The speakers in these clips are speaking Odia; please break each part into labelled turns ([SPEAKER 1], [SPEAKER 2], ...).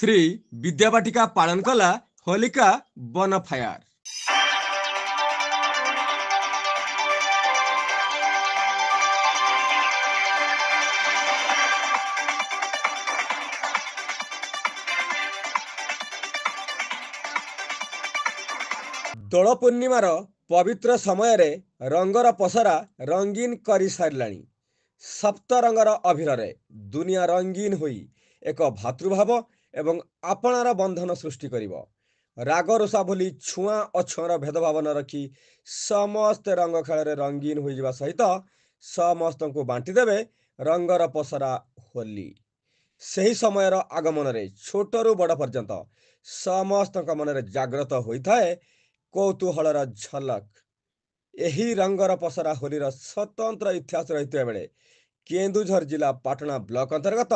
[SPEAKER 1] ଶ୍ରୀ ବିଦ୍ୟାବାଟିକା ପାଳନ କଲା ହୋଲିକା ବନଫାୟାର। ଦୋଳ ପୂର୍ଣ୍ଣିମାର ପବିତ୍ର ସମୟରେ ରଙ୍ଗର ପସରା ରଙ୍ଗୀନ କରିସାରିଲାଣି। ସପ୍ତରଙ୍ଗର ଅଭିରରେ ଦୁନିଆ ରଙ୍ଗୀନ ହୋଇ ଏକ ଭାତୃଭାବ ଏବଂ ଆପଣାର ବନ୍ଧନ ସୃଷ୍ଟି କରିବ। ରାଗ ରୁଷା ଭୁଲି ଛୁଆଁ ଅଛୁଆଁର ଭେଦଭାବ ନ ରଖି ସମସ୍ତେ ରଙ୍ଗ ଖେଳରେ ରଙ୍ଗୀନ ହୋଇଯିବା ସହିତ ସମସ୍ତଙ୍କୁ ବାଣ୍ଟି ଦେବେ ରଙ୍ଗର ପସରା ହୋଲି। ସେହି ସମୟର ଆଗମନରେ ଛୋଟରୁ ବଡ଼ ପର୍ଯ୍ୟନ୍ତ ସମସ୍ତଙ୍କ ମନରେ ଜାଗ୍ରତ ହୋଇଥାଏ କୌତୂହଳର ଝଲକ। ଏହି ରଙ୍ଗର ପସରା ହୋଲିର ସ୍ୱତନ୍ତ୍ର ଇତିହାସ ରହିଥିବା ବେଳେ କେନ୍ଦୁଝର ଜିଲ୍ଲା ପାଟଣା ବ୍ଲକ ଅନ୍ତର୍ଗତ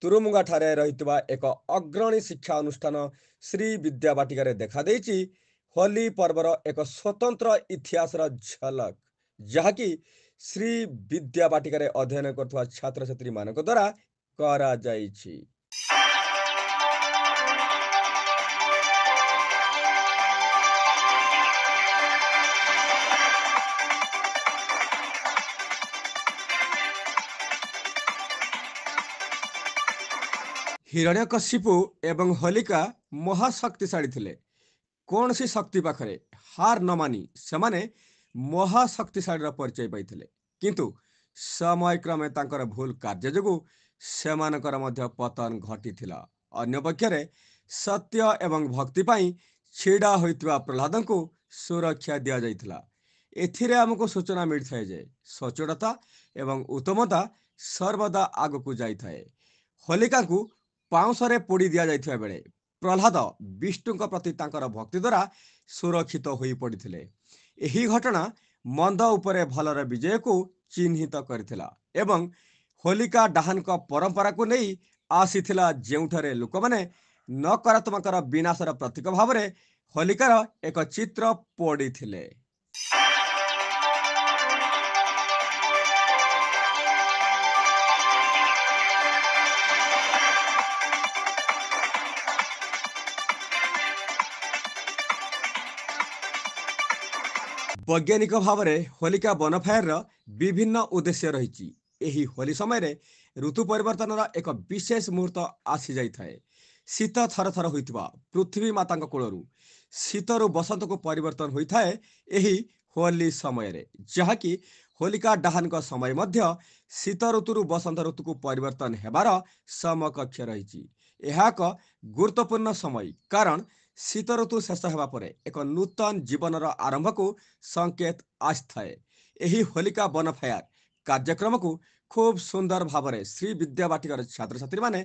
[SPEAKER 1] ତୁରୁମୁଙ୍ଗାଠାରେ ରହିଥିବା ଏକ ଅଗ୍ରଣୀ ଶିକ୍ଷା ଅନୁଷ୍ଠାନ ଶ୍ରୀ ବିଦ୍ୟାବାଟିକାରେ ଦେଖାଦେଇଛି ହୋଲି ପର୍ବର ଏକ ସ୍ୱତନ୍ତ୍ର ଇତିହାସର ଝଲକ, ଯାହାକି ଶ୍ରୀ ବିଦ୍ୟାବାଟିକାରେ ଅଧ୍ୟୟନ କରୁଥିବା ଛାତ୍ରଛାତ୍ରୀମାନଙ୍କ ଦ୍ୱାରା କରାଯାଇଛି। ହିରଣ୍ୟକଶିପୁ ଏବଂ ହୋଲିକା ମହାଶକ୍ତିଶାଳୀ ଥିଲେ। କୌଣସି ଶକ୍ତି ପାଖରେ ହାର ନ ମାନି ସେମାନେ ମହାଶକ୍ତିଶାଳୀର ପରିଚୟ ପାଇଥିଲେ। କିନ୍ତୁ ସମୟକ୍ରମେ ତାଙ୍କର ଭୁଲ କାର୍ଯ୍ୟ ଯୋଗୁଁ ସେମାନଙ୍କର ମଧ୍ୟ ପତନ ଘଟିଥିଲା। ଅନ୍ୟପକ୍ଷରେ ସତ୍ୟ ଏବଂ ଭକ୍ତି ପାଇଁ ଛିଡ଼ା ହୋଇଥିବା ପ୍ରହ୍ଲାଦଙ୍କୁ ସୁରକ୍ଷା ଦିଆଯାଇଥିଲା। ଏଥିରେ ଆମକୁ ସୂଚନା ମିଳିଥାଏ ଯେ ସଚ୍ଚୋଟତା ଏବଂ ଉତ୍ତମତା ସର୍ବଦା ଆଗକୁ ଯାଇଥାଏ। ହୋଲିକାଙ୍କୁ ପାଉଁଶରେ ପୋଡ଼ି ଦିଆଯାଇଥିବା ବେଳେ ପ୍ରହ୍ଲାଦ ବିଷ୍ଣୁଙ୍କ ପ୍ରତି ତାଙ୍କର ଭକ୍ତି ଦ୍ୱାରା ସୁରକ୍ଷିତ ହୋଇପଡ଼ିଥିଲେ। ଏହି ଘଟଣା ମନ୍ଦ ଉପରେ ଭଲର ବିଜୟକୁ ଚିହ୍ନିତ କରିଥିଲା ଏବଂ ହୋଲିକା ଡାହାନଙ୍କ ପରମ୍ପରାକୁ ନେଇ ଆସିଥିଲା, ଯେଉଁଠାରେ ଲୋକମାନେ ନକାରାତ୍ମକର ବିନାଶର ପ୍ରତୀକ ଭାବରେ ହୋଲିକାର ଏକ ଚିତ୍ର ପୋଡ଼ିଥିଲେ। ବୈଜ୍ଞାନିକ ଭାବରେ ହୋଲିକା ବନଫାୟାରର ବିଭିନ୍ନ ଉଦ୍ଦେଶ୍ୟ ରହିଛି। ଏହି ହୋଲି ସମୟରେ ଋତୁ ପରିବର୍ତ୍ତନର ଏକ ବିଶେଷ ମୁହୂର୍ତ୍ତ ଆସିଯାଇଥାଏ। ଶୀତ ଥର ଥର ହୋଇଥିବା ପୃଥିବୀ ମାତାଙ୍କ କୋଳରୁ ଶୀତରୁ ବସନ୍ତକୁ ପରିବର୍ତ୍ତନ ହୋଇଥାଏ ଏହି ହୋଲି ସମୟରେ, ଯାହାକି ହୋଲିକା ଡାହାନଙ୍କ ସମୟ ମଧ୍ୟ ଶୀତ ଋତୁରୁ ବସନ୍ତ ଋତୁକୁ ପରିବର୍ତ୍ତନ ହେବାର ସମକକ୍ଷ ରହିଛି। ଏହା ଏକ ଗୁରୁତ୍ୱପୂର୍ଣ୍ଣ ସମୟ, କାରଣ ଶୀତ ଋତୁ ଶେଷ ହେବା ପରେ ଏକ ନୂତନ ଜୀବନର ଆରମ୍ଭକୁ ସଂକେତ ଆସିଥାଏ। ଏହି ହୋଲିକା ବନଫାୟାର କାର୍ଯ୍ୟକ୍ରମକୁ ଖୁବ୍ ସୁନ୍ଦର ଭାବରେ ଶ୍ରୀ ବିଦ୍ୟାବାଟିକାର ଛାତ୍ରଛାତ୍ରୀମାନେ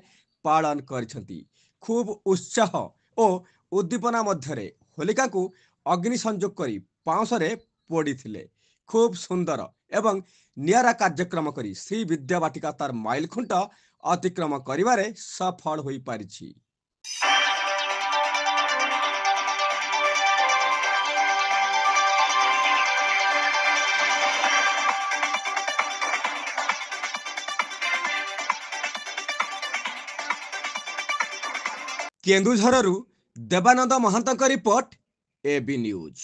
[SPEAKER 1] ପାଳନ କରିଛନ୍ତି। ଖୁବ୍ ଉତ୍ସାହ ଓ ଉଦ୍ଦୀପନା ମଧ୍ୟରେ ହୋଲିକାକୁ ଅଗ୍ନି ସଂଯୋଗ କରି ପାଉଁଶରେ ପୋଡ଼ିଥିଲେ। ଖୁବ୍ ସୁନ୍ଦର ଏବଂ ନିଆରା କାର୍ଯ୍ୟକ୍ରମ କରି ଶ୍ରୀ ବିଦ୍ୟାବାଟିକା ତାର ମାଇଲ ଖୁଣ୍ଟ ଅତିକ୍ରମ କରିବାରେ ସଫଳ ହୋଇପାରିଛି। କେନ୍ଦୁଝରରୁ ଦେବାନନ୍ଦ ମହାନ୍ତଙ୍କ ରିପୋର୍ଟ, এবି ନ୍ୟୁଜ୍।